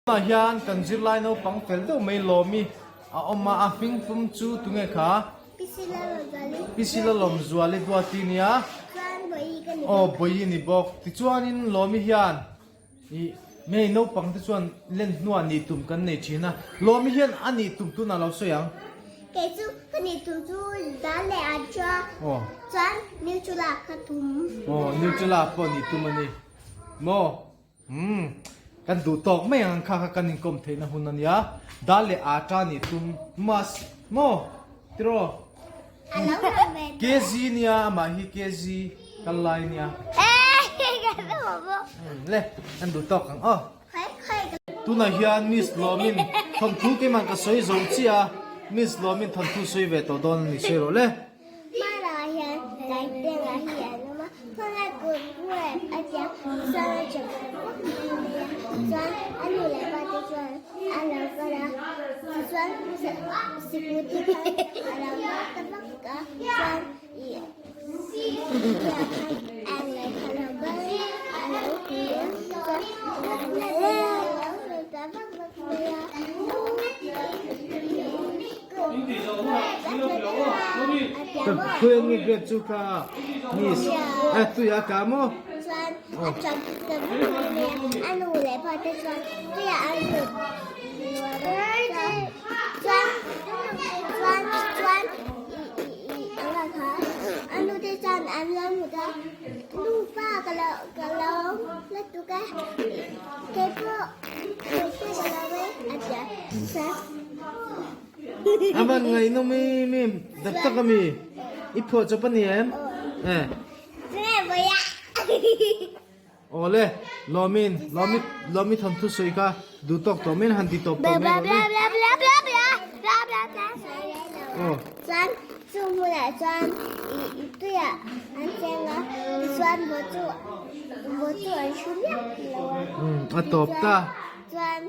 Tunah hian kan zirlai naupang fel deuh mai Lawmi a awm a, a hming pum chu tunge kha? Pisila Lawmzuali Duati nia. Aw Bawihi ni bawk. Tichuanin Lawmi hian ih hei naupang te chuan len hnuah nih tum kan nei thin a, Lawmi hian a nih tum tunah lo sawi ang. Kei chu ka nih tum chu dan leh an chua chuan Nutella ka tum. Aw Nutella pawh nih tum a ni maw? Umm, kan duh tawk mai ang kha kha kan inkawm theihna hun a nia. Dal leh atta nih tum mas maw tiraw? KG nia amah hi KG kal lai nia. Umm le, kan duh tawk ang aw. Tunah hian Miss Lawmin thawnthu keimah ka sawi zo chiah a, Miss Lawmin thawnthu sawi ve tawh dawn a ni sawi rawh le. Hmanah hian Taitengah hi an awm a, hmanah kut ruat a tia chuan a chep ta vak mai a, chuan a nu leh pa te chuan a lo kal a, tichuan sikul te khan a lo vak ta vak a, chuan ih ih ang leh kha lo kal a lo hmu a, chuan a lo hmu ta vak vak mai a. Khawi an nge grape chu kha miss eh tui a ka maw chuan a tap ta vak mai a nu leh pa te chuan tuia an lut chuan chuan chuan a nu te chuan an lo hmu ta nu pa ka lo ka lo la tuk a keipawh keipawh ka lo e a tia chuan A van ngaihnawm em em dak tak a mi i phuah chawp a ni em eh aw le lawmin lawmi lawmi thawnthu sawi kha duh tawk tawh mai in han ti tawp tawh mai rawh le aw chuan chu hmunah chuan ih tuiah an cheng a tichuan vaw chu vaw chu an hru miah lo a umm a tawp ta chuan.